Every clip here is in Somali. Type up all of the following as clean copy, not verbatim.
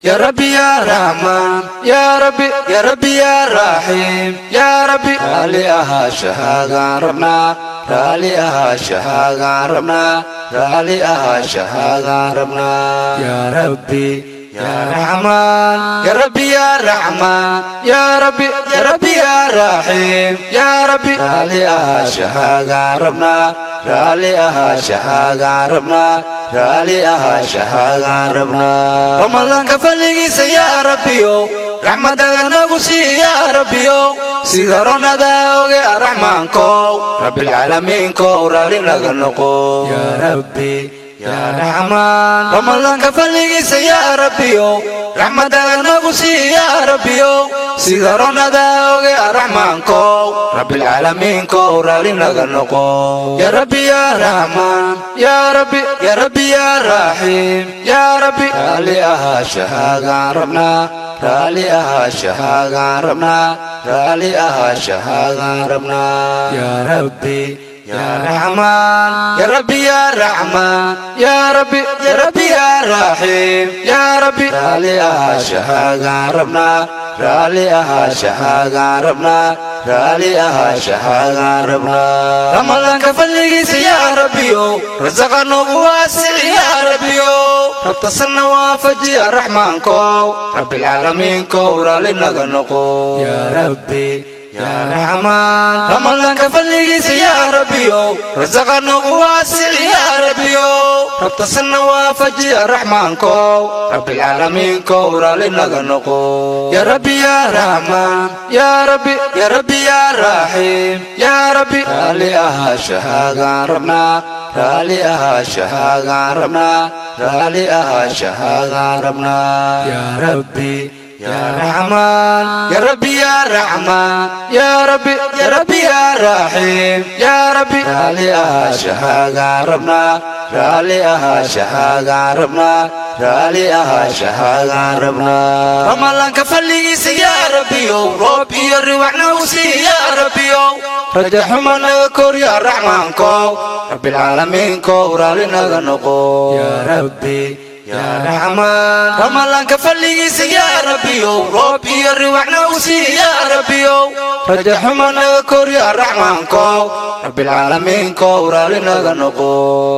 يا ربي يا رحمن، يا ربي، يا ربي يا رحيم، يا ربي. Raalli ahaanshahaagaan rabnaa, raalli ahaanshahaagaan rabnaa, raalli ahaanshahaagaan rabnaa. يا ربي يا رحمن، يا ربي يا رحمن، يا ربي، يا ربي يا رحيم، يا ربي. Raalli ahaanshahaagaan rabnaa, raalli ahaanshahaagaan rabnaa, raalli ahaanshahaagaan rabnaa. Ramadaanka fadligiisa, yaa Rabbiyo, raxmadaada nagu sii, yaa Rabbiyo, sida ronada oge Araxmaankow, Rabbilcaalamiinkow, raalli naga noqo. يا ربي يا رحمن. Ramadaanka fadligiisa, yaa Rabbiyo, raxmadaada nagu sii, yaa Rabbiyo, sida ronada oge Araxmaankow, Rabbilcaalamiinkow, raalli naga noqo. يا ربي يا رحمن، يا ربي، يا ربي يا رحيم، يا ربي. Raalli ahaanshahaagaan rabnaa, raalli ahaanshahaagaan rabnaa, raalli ahaanshahaagaan rabnaa. يا ربي يا رحمن، يا ربي يا رحمن، يا ربي، يا ربي يا رحيم، يا ربي. Raalli ahaanshahaagaan rabnaa, raalli ahaanshahaagaan rabnaa, raalli ahaanshahaagaan rabnaa. Ramadaanka fadligiisa, yaa Rabbiyo, rasaqa noogu waasic, yaa Rabbiyo, rabtasanna waafaji, Araxmaankow, Rabbilcaalamiinkow, raalli naga noqo. يا ربي يا رحمن. Ramadaanka fadligiisa, yaa Rabbiyo, rasaqa noogu waasic, yaa Rabbiyo, rabtasanna waafaji, Araxmaankow, Rabbilcaalamiinkow, raalli naga noqo. يا ربي يا رحمن، يا ربي، يا ربي يا رحيم، يا ربي. Raalli ahaanshahaagaan rabnaa, raalli ahaanshahaagaan rabnaa, raalli ahaanshahaagaan rabnaa. يا ربي يا رحمن، يا ربي يا رحمن، يا ربي، يا ربي يا رحيم، يا ربي. Raalli ahaanshahaagaan rabnaa, raalli ahaanshahaagaan rabnaa, raalli ahaanshahaagaan rabnaa. Ramadaanka fadligiisa, yaa Rabbiyow, roob iyo riwaxna u sii, yaa Rabbiyow, raja xuma naga kor, yaa Raxmaankow, Rabbilcaalamiinkow, raalli naga noqo. يا ربي يا رحمن. Ramadaanka fadligiisa, yaa Rabbiyow, roob iyo riwaxna u sii, yaa Rabbiyow, raja xuma naga kor, yaa Raxmaankow, Rabbilcaalamiinkow, raalli naga noqo.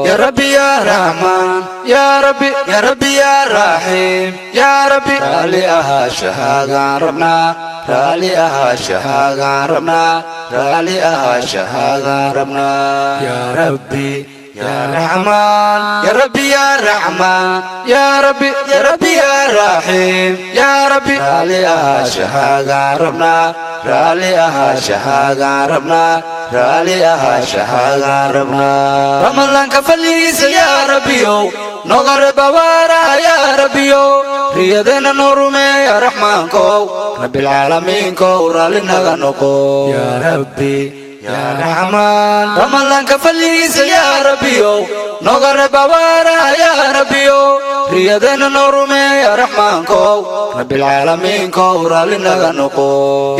يا ربي يا رحمن، يا ربي، يا ربي يا رحيم، يا ربي. Raalli ahaanshahaagaan rabnaa, raalli ahaanshahaagaan rabnaa, raalli ahaanshahaagaan rabnaa. يا ربي يا رحمن، يا ربي يا رحمن، يا ربي، يا ربي يا رحيم، يا ربي. Raalli ahaanshahaagaan rabnaa, raalli ahaanshahaagaan rabnaa, raalli ahaanshahaagaan rabnaa. Ramadaanka fadligiisa, yaa Rabbiyow, noga reeb abaaraha, yaa Rabbiyow, riyadeenna noo rumeeya, Raxmaankow, Rabbilcaalamiinkow, raalli naga noqo. يا ربي يا رحمن. Ramadaanka fadligiisa, yaa Rabbiyow, noga reeb abaaraha, yaa Rabbiyow, riyadeenna noo rumeeya, Raxmaankow, Rabbilcaalamiinkow, raalli naga noqo.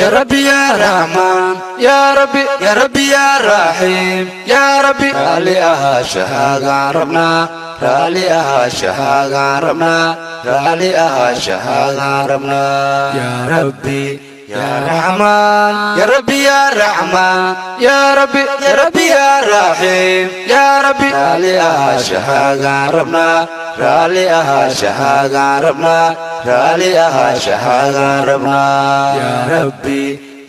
يا ربي يا رحمن، يا ربي، يا ربي يا رحيم، يا ربي. Raalli ahaanshahaagaan rabnaa, raalli ahaanshahaagaan rabnaa, raalli ahaanshahaagaan rabnaa. يا ربي يا رحمن، يا ربي يا رحمن، يا ربي، يا ربي يا رحيم، يا ربي. Raalli ahaanshahaagaan rabnaa, raalli ahaanshahaagaan rabnaa, raalli ahaanshahaagaan rabnaa. يا ربي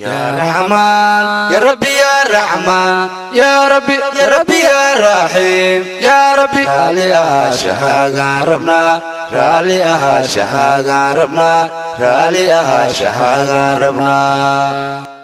يا رحمن، يا ربي يا رحمن، يا ربي، يا ربي يا رحيم، يا ربي. Raalli ahaanshahaagaan rabnaa, raalli ahaanshahaagaan rabnaa, raalli ahaanshahaagaan rabnaa.